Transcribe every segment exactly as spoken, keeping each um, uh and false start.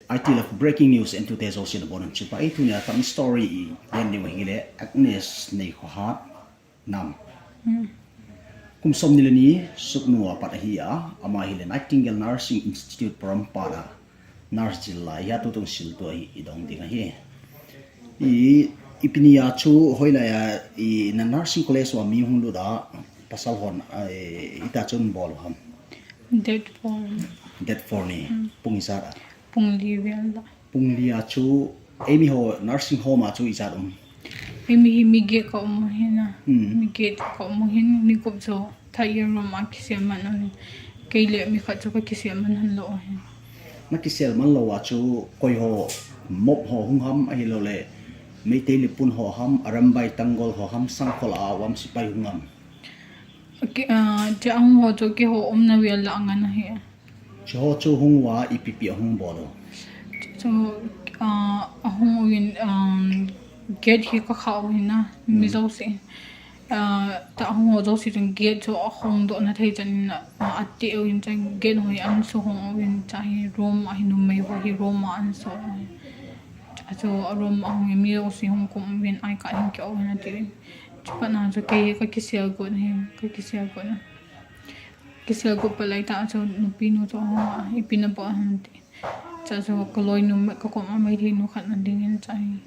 I T Love breaking news en tute jousen abonun chibai. Tunia ka story i en ding u ahile Agnes Neikhohat Nam. Hmm. Kum som ni le ni suknu a pat ahi a, ama hile Nightingale Nursing Institute Porompat a nurse jil lai hi a, tutung siltu ahi i dong ding ahi. I, ipi ni a chu hoilai a, i na nursing college a mi hung lut a, pasal hon, a, i, ita chun bol u ham. Date four. Date four ni. Hmm. Pung ijat a. Pung li vel a. Pung li a chu, eimi ho nursing home a chu ijat um. Eimi hi mi get ka um u hin a. Hmm. Mi get ka um u hin, ni gup chu third year room a kisel man u hin. Kei le mi khat chu ka kisel man hon lou u hin. Na kisel man lou a chu koi ho, mob ho hung ham ahilou le Meitei le pun ho ham, Arambai Tanggol ho ham, Sangkhol a um sepai hung ham. Ki, ah, chu ahung ho chu keiho umna vel a ngan ahi. Chu ho chu hung uva ipi ipi ahung bol u. Chu, ah, ahung uvin, um, gate hi ka khah u hin a, mi Hmm. jouse. Ah, ta ahung ho jouse chun gate chu ahong doh na thei chan in, ah, ati uvin chan gate ho hi an su hong uvin cha hi room ahi numei ho hi room a an su uvin. Cha chu a room ahung in mi jouse hung kum uvin I card hin kio hin ati uvin. Chu pat na chu kei ka kisel got hin, ka kisel got na. Kisel got pat lai ta chu nupi nu chu ahung a, ipi na bol ham ti. Cha chu ka loinu ka kom a Meitei nu khat na ding in cha hi.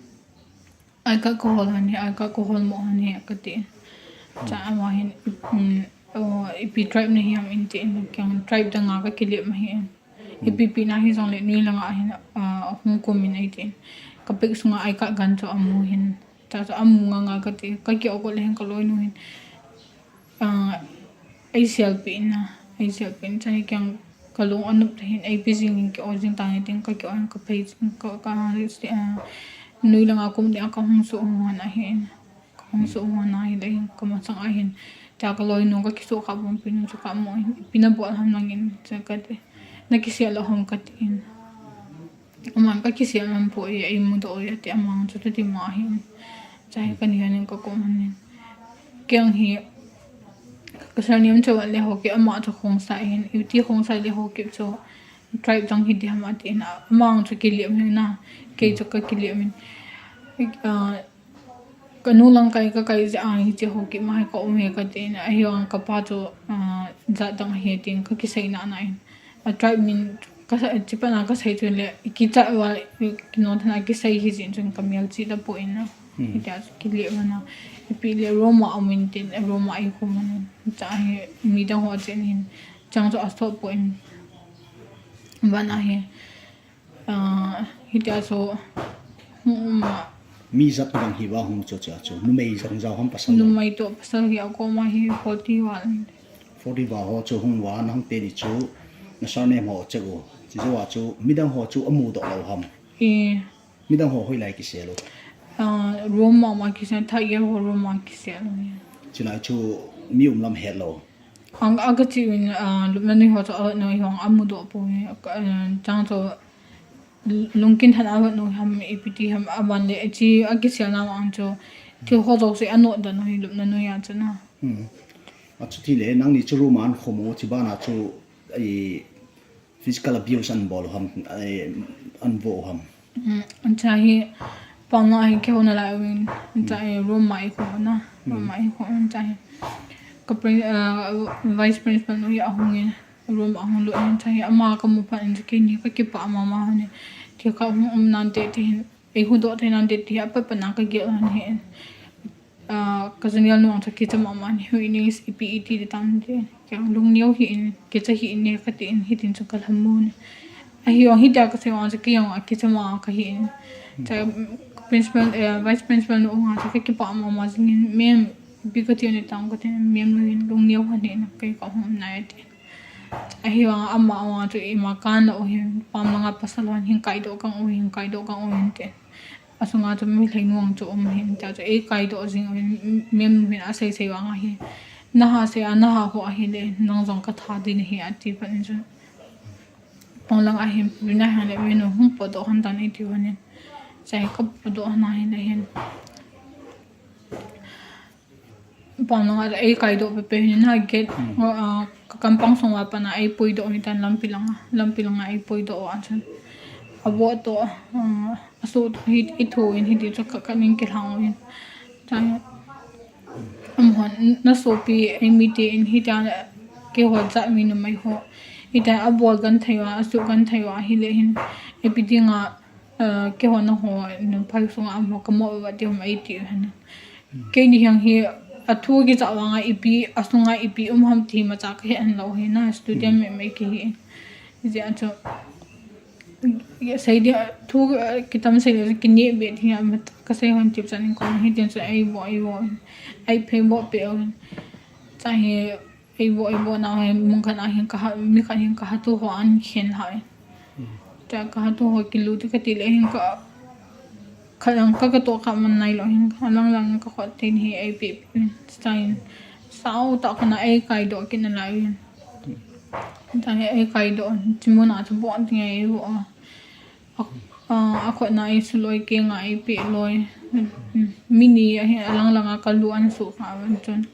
I card ka hol hon hi, I card ka hol mo hon hi, ka ti. Cha ama hin, um, oh, ipi tribe na hi ham in ti in, kei tribe dang a ka kilep ma hi in. Ipi ipi na hi jong le nui lang a hin, ah, hung kum in ei ti in. Ka bag sunga I card gan chu amu hin. Cha chu amu nga nga ka ti, ka kio got le hin ka loinu hin. Ah, ei selpi in a, ei selpi in cha hi kei ka lung anup ta hin, ei pi jing in kio jing ta nge tin ka kio in ka phei jing ka, ka, ah, nui lang a kum ding a ka hung su hung hon ahi in. Ka hung su hung hon ahi le hin, ka masang a hin. Cha ka loinu ka kisu kha bom pi nu chu ka mu in, ipi na bol ham nang in, cha ka ti. Na kisel lou ham ka ti in. Aman ka kisel man poi, ei mudoh u ati, aman chu tuti ma hin. Cha hi ka ni hin ka kom hin. Kei hi ka surname chu le Haokip, ama chu Khongsai hin, iti Khongsai le Haokip chu tribe dang hi ti ham ati hin, aman chu kilep hin a, kei chu ka kilep hin. Ah, Ka nu lang kai ka kai jeh a hiche Haokip ma hi ka um e ka ti in, ahivang ka pa chu, ah, jat dang ahi tin ka kisei na na in. A tribe min ka sa, chi pa na ka sei chu le, kicha va, kinon than a kisei hi jin chun ka mel chi ta po in na. Hmm. Hitia chu kile va na. Ipi le Roma a um in tin, Roma a i khum in. Cha hi midang ho chen hin. Chang chu a sot po in. Van a hi. Ah, hitia chu, um, mi jat bang hi va hung chu cha chu. Numei jong jao ham pasal. Numei toh pasal hi a koma hi forty val. Forty val ho chu hung va nang te ni chu. Na surname ho che u. Chi jo a chu midang ho chu amu doh lou ham. E. Midang ho hoilai kisel u. Ah, room ma ma kisel, third year ho room ma kisel u. Chilai chu mi um lam het lou. Ang aga chi in, ah, lupna nui ho chu a, nui ho a mudoh poi, ah, chang chu lungkin than a vat nui ham, ipi ti ham, aban le, chi a kisel na ang chu, thil ho jouse a nodoh nui, lupna nui a chu na. Hmm. A chuti le, nangni chu room a an khum u, chi bana chu, i, physical abuse an bol u ham, eh, an vo u ham. Mm, an cha hi, pam na hi keu na lai win, an cha hi room ma i ko na, room ma i ko an cha hi. Ka prin-, ah, vice principal nu hi ahung in, room ahung lut in cha hi, ama ka mu phat in cha kei ni ka kipah mama hon. Ti ka hung um nan te ti hin, ei hudoh te nan te ti hi, apa pa na ka gel hon hi. Ah, ka junior nu ang chu kicha mama ni, hui ni ipi iti ti tam ti. Kei lungneo hi in, kicha hi in ne ka ti in, hitin chu ka lhamu ni. Ahivang hitia ka sei vang chu kei ang a kicha ma ka hi in. Cha, principal, eh, vice principal nu ang chu ka kipah mama jing in, ma'am, ipi ka ti ni tam ka ti, ma'am nu hin lungneo hon hi in, kei ka hung nai ti. Ahivang ama, ama chu ima kan lou hin, pam langa pasal hon hin kaidoh kang u hin, kaidoh kang u hin ti. Asunga chu mi lhei nuang chu um hin, tia chu ei kaidoh jing u hin, ma'am hin a sei sei vang ahi. Naha sei a, naha ho ahi le, nang jong ka tha ding ahi ati phat in chun. Pam langa hin, pi na han le, mi nu hung podoh han tan iti hon in. Chai ka podoh han ahi le hin. Pam langa ei kaidoh pepe hin na gate, ah, ka kampang sunga pana ei puidoh hi tan lampi langa, lampi langa ei puidoh a chun. Avoh toh, ah, asoh toh hi, i thoh in hiti chu khat khat in kilhang uvin. Chang, amahon, na sopi, eimi te in hitia keiho jat mi numei ho. Hitia abol genthei uva, asuh genthei uva, ahile hin, ipi dinga, ah, keiho nangho, numei phai sunga amaho kamoh uva ti ham eiti uhen. Keini hiang hi, athu kijah vanga ipi, asunga ipi um ham ti macha kahe lou hi na, student mei mei kahi. Hijeh a chu, Sei dia, thu, eh, kitam sei le, kineh be dia, mat, kasei hon tip chan in kon, hitin chu eivoh, eivoh, eiphei voh peh uvin. Chang hi, eivoh, eivoh nau hi, mun khat a hin kaha, mi khat hin kaha tu ho an khen hai. Cha kaha tu ho kilu tu kati le hin ka, khat lang ka, katoh kha man nailou hin, alang lang ka khut teng hi eipeh peh uvin. Chang in, sao tah khat a eikai doh kit nalai uvin. Chang hi eikai doh, chi mun a chu bon ding eivoh a. A, a, akhut na eisu loi, kei nga eipeh loi. Mi ni ahi, alang lang a kalu an su kha uvin chun.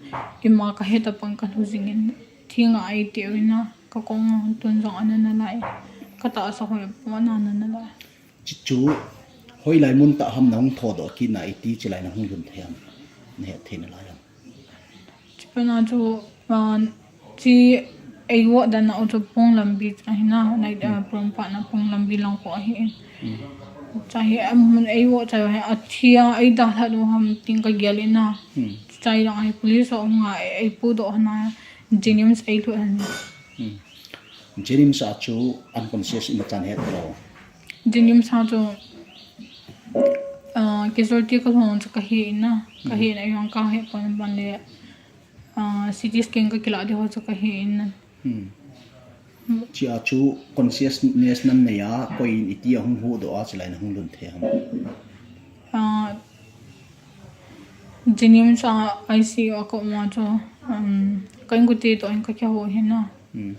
Ima kahe tapon kalu jing in. Thi nga eiti uvin a, kakong tun jong ana nalai. Katahsa hoi pon ana nalai. Chi chu, hoilai mun tah ham nahung thodoh kit na iti chilai nahung lhun thei ham. Nahet thei nalai ham. Chupet na chu, ah, chi eivoh dan na u chu Ponglambi ahi na, nai, ah, Pongpatna Ponglambi lang ko ahi. Cha hi, am, eivoh cha hi, athia eidalha u ham tin kagel in na. Cha hi lang ahi, police ho nga eipudoh na, Jennings eilhut han. Jennings a chu unconscious in achan het lo. Jennings a chu, ah, casualty kalhung chu kahi in na, kahi in a jong kahe pon ban le, ah, C T scan kakilah di ho chu kahi in na. Chia chu consciousness nanei a, koi in iti ahung huhdoh a, chilai nahung lhun thei ham. Ah, Jennings a I C U a ka um a chu, um, ka inkote toh in kakihou hin na.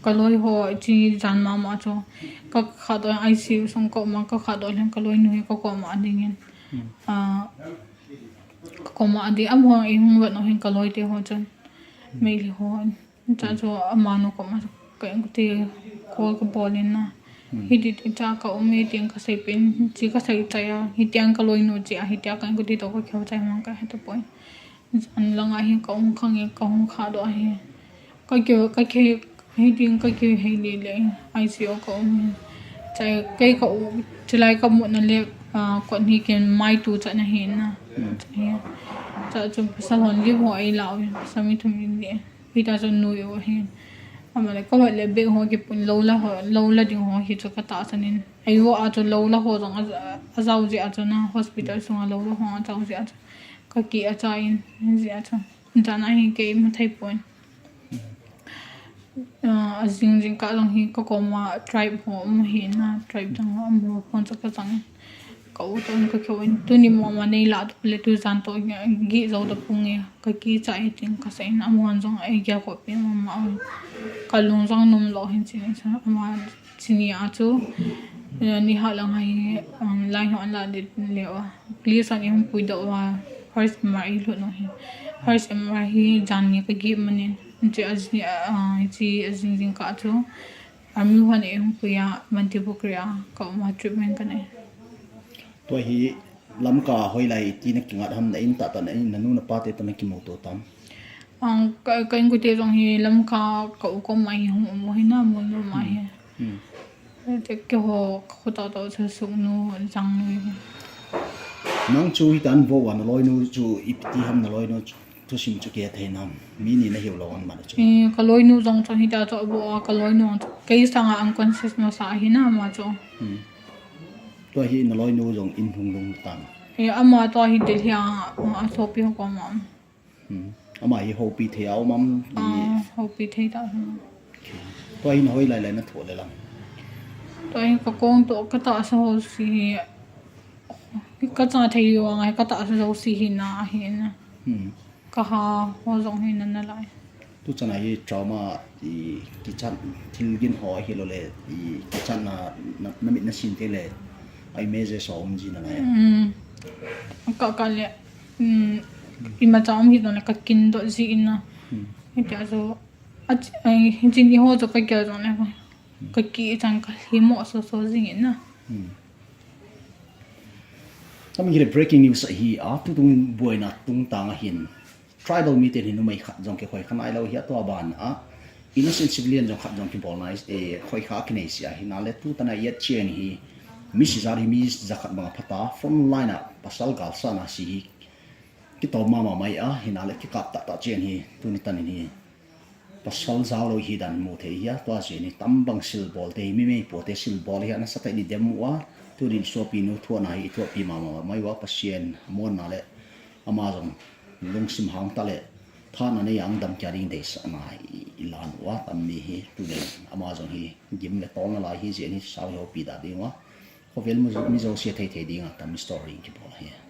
Kaloi ho chi jan mama chu. Ka khat toh in I C U sung ka um a, ka khat toh in kaloinu hi kakoma ding in. Ah, kakoma ding. Amaho eihung vet u hin kaloite ho chun. Meitei ho. Cha chu amanu koma ka inkote call kabol in na. Hiti ti cha ka um e tin kasei pen, chi kasei chai a. Hitia kaloinu chi a, hitia ka inkote toh kakihou chai mang kahe tapoi. Jan lang a hi ka um khang e, kahung kha doh ahi. Kaki, kaki, hitin kakihei lele, I C U ka um e. Chai kei ka u, chilai ka mut na le, ah, kot hi ken mai tu chan ahi na. Cha hi. Cha chu pasal hon li ho eila u, pasal mi thum in le. Hita chu nui u ahin. Ama le, ka vet le bag ho kipun lou la ho, lou la ding ho hi chu katahsan in. Eivoh a chu lou la ho jong a, ajao jeh a chu na hospital sunga lou la ho ajao jeh a chu. Kaki acha in, jeh a chu. Jan a hi kei imu thei pon. Ah, ajing jingkah jong hi kakoma tribe ho um hi na, tribe jong um ho phone chu kachang in. Ka u toh in kakihou in, tuni mama neilah toh le tujan toh gih jou tapong e, kakicha e tin kasei in, amahon jong eigel khop pi mama u. Kalung jong nom lou hin chini sa, ama chini a chu, eh, ni hat lang a hi, um, line ho anla le, le uva. Police hon eihung puidoh uva, first M R eilhut u hi. First M R hi jan ni kagih man in, hiche ajing, ah, hiche ajing jingkah chu, Army hon eihung pui a, Mantripukhri a ka um a treatment kanei. Tua hi Lamka hoilai iti nakingat ham, na in tahtah na in, nanu napa te toh nakimuto tam? Ang ka, ka inkote jong hi Lamka ka u koma hi hung um u hi na, Monroe a hi. Te keiho ka khut a toh chu Suknu, Jangnu hi. Nang chu hitan vo uva naloinu chu ipi ti ham naloinu chu? Thusim chu kei thei nam, mi ni nahiu lou an man chu. Eh, kaloinu jong chu hita chu abo a, kaloinu jong chu kei sanga unconscious masa ahi na ama chu. Tua hi naloinu jong in hung lhung tam? Eh, ama tua hi Delhi a, a sopi ho koma. Ama hi houpi thei a um am? Ah, houpi thei tah hi. Tua hi nahoilai lai nathoh le lam? Tua hi kakong toh katahsa ho si hi, kacha thei u angai, katahsa ho si hi na ahi na. Kaha ho jong hi nana lai. Tuchan a hi trauma i kichat thil gin ho ahilou le i kichat na, na, namit nasin te le a images ho um ji nalai. Ka, ka le, imacha um hi jong le kakin doh ji in na. Hitia chu, a, hiche ni ho chu kagel jong le kakichat kalhimo soso jing in na. Tami hile breaking news ahi a, tutung buaina tungtang ahin tribal miten hi numei khat jong kikhoi kha nailou hi a, tua ban a innocent civilian jong khat jong kibol nai, eh, khoi kha kinei sia hi nale, tutan a i et chen hi mi sijat hi mi jakhat banga phata, front line a pasal galsatna si hi kitom mama mai a, hi nale kikap tahtah chen hi tuni tan in hi pasal jaolou hi dan mu thei hi a, tua chen hi tambang silbol te hi mi meipo te silbol hi a nasatah in i dem u a, tunin sopinu thuana hi i thupi mama mai uva, Pathen amonna le ama jong lungsim hangtah le thanna nei a hung dam kia ding deisahna i, i lan uva, tammi hi tunin ama jong hi gim le tolna lai hi jen hi sau hi hopi da ding uva, khovel mi jouse thei thei dinga tammi story kibol hi.